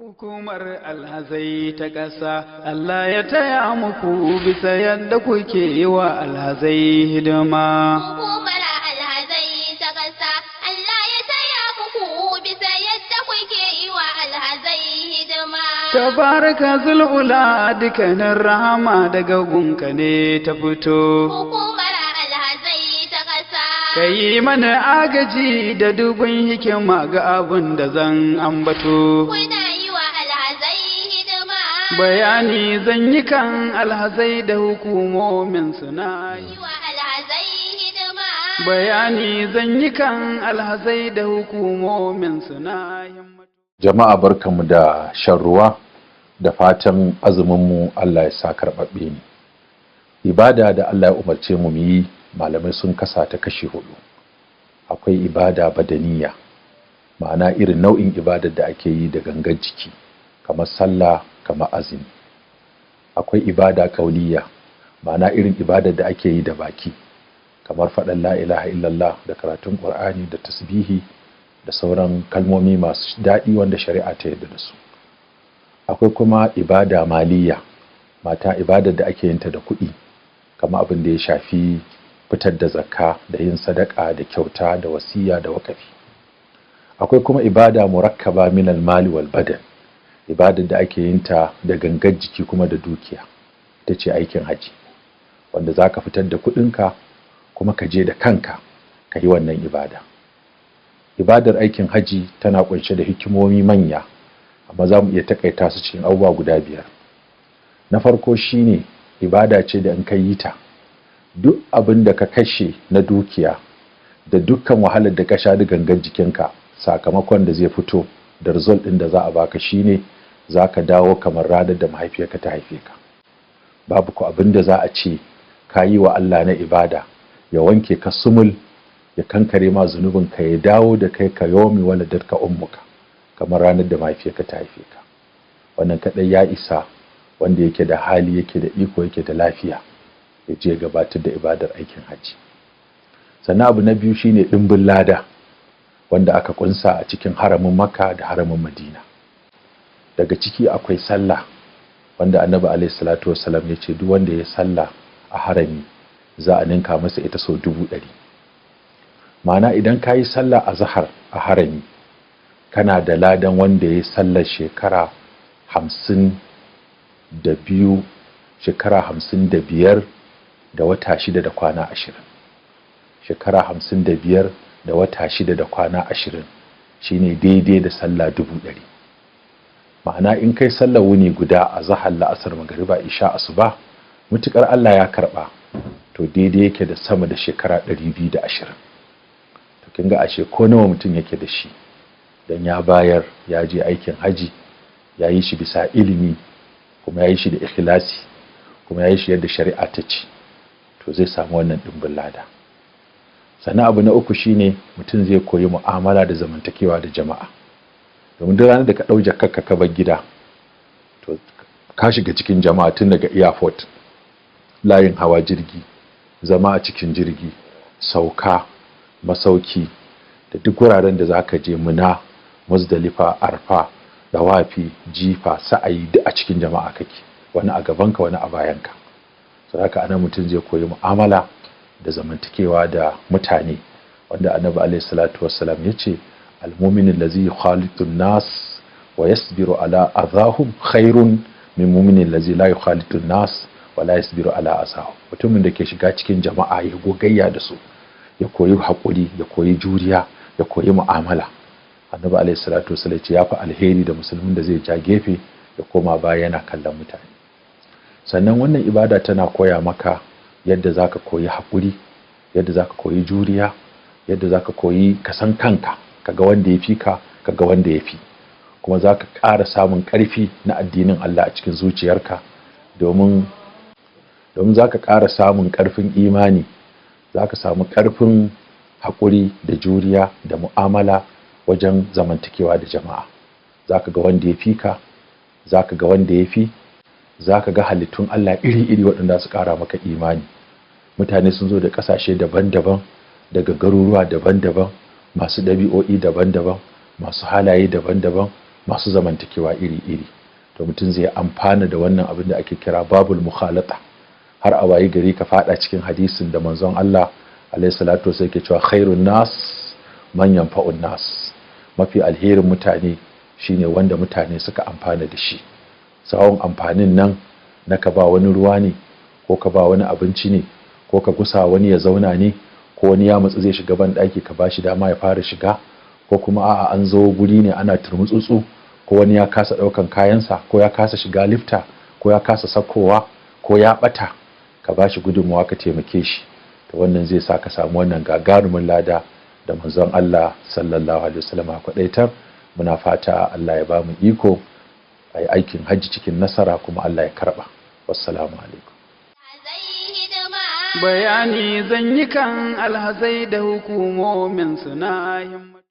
Hukumar alhazai ta ƙasa, Allah ya taya muku bisa yadda kuke yi wa alhazai hidima. Hukumar alhazai ta ƙasa, Allah ya taya muku bisa yadda kuke yi wa alhazai hidima. Tabaraka zul'ula, dukkanin rahama daga gunka ne ta fito. Hukumar alhazai ta ƙasa. Ka yi mana agaji da dubin hikima ga abin da zan ambato. Kuna yi wa alhazai hidima. Bayani zan yi kan alhazai da hukumomin suna Yi wa alhazai hidima. Bayani zan yi kan alhazai da hukumomin suna himmatu. Jama'a, barkanmu da shan ruwa, da fatan azuminmu Allah ya sa karɓaɓɓe ne. Ibada da Allah ya umarce mu mu yi, malamai sun kasa ta kashi hudu. Akwai ibada badaniya, ma'ana irin nau'in ibadar da ake yi da gangan jiki, kamar sallah, kamar azumi. Akwai ibada kauliya, ma'ana irin ibadar da ake yi da baki, kamar faɗan la ilaha illallah da karatun Qur'ani da tasbihi da sauran kalmomi masu daɗi wanda shari'a ta yarda da su. Akwai kuma ibada maliya, ma'ana ibadar da ake yin ta da kuɗi, kamar abin da ya shafi fitar da zakka da yin sadaka da kyauta da wasiya da waƙafi. Akwai kuma ibada murakkaba min al-mali wal badan, ibadar da ake yin ta da gangar jiki kuma da dukiya, ita ce aikin haji, wanda zaka fitar da kuɗinka kuma ka je da kanka ka yi wannan ibada. Ibadar aikin haji tana ƙunshe da hikimomi manya, amma za mu iya takaita su cikin abubuwa guda biyar. Na farko shine, ibada ce da in ka yi ta, duk abin da ka kashe na dukiya da dukkan wahalar da ka sha da gangan jikinka, sakamakon da zai fito da result ɗin da za a baka shine za ka dawo kamar ranar da mahaifiyarka ta haife ka. Babu ko abin da za a ce ka yi wa Allah na ibada ya wanke ka sumul, ya kankare ma zunubin ka, ya dawo da kai ka yawmi waladatka ummuka, kamar ranar da mahaifiyarka ta haife ka. Wannan kadai ya isa wanda yake da hali, yake da iko, yake da lafiya, ya je gabatar da ibadar aikin hajji. Sannan abu na biyu shine ɗimbin lada wanda aka kunsa a cikin haramin Makka da haramin Madina. Daga ciki akwai sallah, wanda Annabi alaihi salatu wassalam ya ce duk wanda ya sallah a harami za a ninka masa ita sau 100,000. Ma'ana, idan ka yi sallah a zahar a harami, kana da ladan wanda ya sallar shekara 52, shekara 55 da wata 6 da kwana 20. Shekara 55 da wata 6 da kwana 20 shine daidai da sallah 100,000. Ma'ana, in kai sallar wuni guda a zahar, la'asar, magariba, isha, asuba, mutukar Allah ya karba, to daidai yake da sama da shekara 220. To kin ga ashe ko nawa mutum yake da shi, dan ya bayar ya je aikin haji, ya yi shi bisa ilimi, kuma ya yi shi da ikhlasi, kuma ya yi shi yadda shari'a ta ce, to zai samu wannan dimbin lada. Sannan abu na uku shine mutum zai koyi mu'amala da zamantakewa da jama'a, domin duk ranar da ka ɗau jakarka ka bar gida, to ka shiga cikin jama'a, tun daga airport, layin hawa jirgi, zama a cikin jirgi, sauka, masauki, da duk wuraren da za ka je, Muna, Muzdalifa, Arfa, dawafi, jifa, sa'ayi, duk a cikin jama'a kake, wani a gabanka, wani a bayanka. So haka anan mutum zai koyi mu'amala da zamantakewa da mutane, wanda Annabi alaihi salatu wassalam ya ce, al-mu'min allazi yukhalitu an-nas wa yasbiru ala adahum khairun min mu'min allazi la yukhalitu an-nas wa la yasbiru ala azahum. Mutumin da ke shiga cikin jama'a ya gogayya da su, ya koyi haƙuri, ya koyi juriya, ya koyi mu'amala, Annabi alaihi salatu wasallam ya ce ya fi alheri da musulmin da zai ja gefe ya koma baya yana kallon mutane. Sannan wannan ibada tana koya maka yadda zaka koyi haƙuri, yadda zaka koyi juriya, yadda zaka koyi ka san kanka, kaga wanda ya fi ka, kaga wanda ya fi, kuma zaka ƙara samun ƙarfi na addinin Allah a cikin zuciyarka, domin zaka ƙara samun ƙarfin imani, zaka samu ƙarfin haƙuri da juriya da mu'amala wajen zamantakewa da jama'a. Zaka ga wanda ya fi ka, zaka ga wanda ya fi, zaka ga halittun Allah iri-iri waɗanda su ƙara maka imani. Mutane sun zo da ƙasashe daban-daban, daga garuruwa daban-daban, masu ɗabi'o'i daban-daban, masu halaye daban-daban. masu zamantakewa iri-iri. To mutum zai amfana da wannan abin da ake kira babul mukhalata, har a wayi gari ka fada cikin hadisin da manzon Allah alaihi salatu wasallam yake cewa khairun nas man yanfa'un nas, mafi alherin mutane shine wanda mutane suka amfana da shi. Sawon amfanin nan na ka ba wani ruwa ne, ko ka ba wani abinci ne, ko ka gusa wani ya zauna ne, ko wani ya matsu zai shiga ban ɗaki ka bashi dama ya fara shiga, ko kuma a'a an zo guri ne ana turmutsutsu, ko wani ya kasa ɗaukan kayansa, ko ya kasa shiga lifta, ko ya kasa sakowa, ko ya ɓata, ka bashi gudunmawa ka taimake shi. To wannan zai sa ka samu wannan gagarumin lada da manzon Allah sallallahu alaihi wasallam ya kwadaitar. Muna fata Allah ya ba mu iko a yi aikin hajji cikin nasara, kuma Allah ya karba. Wassalamu alaikum. Alhazai hidima. Bayani zan yi kan alhazai da hukumomin suna himmatu.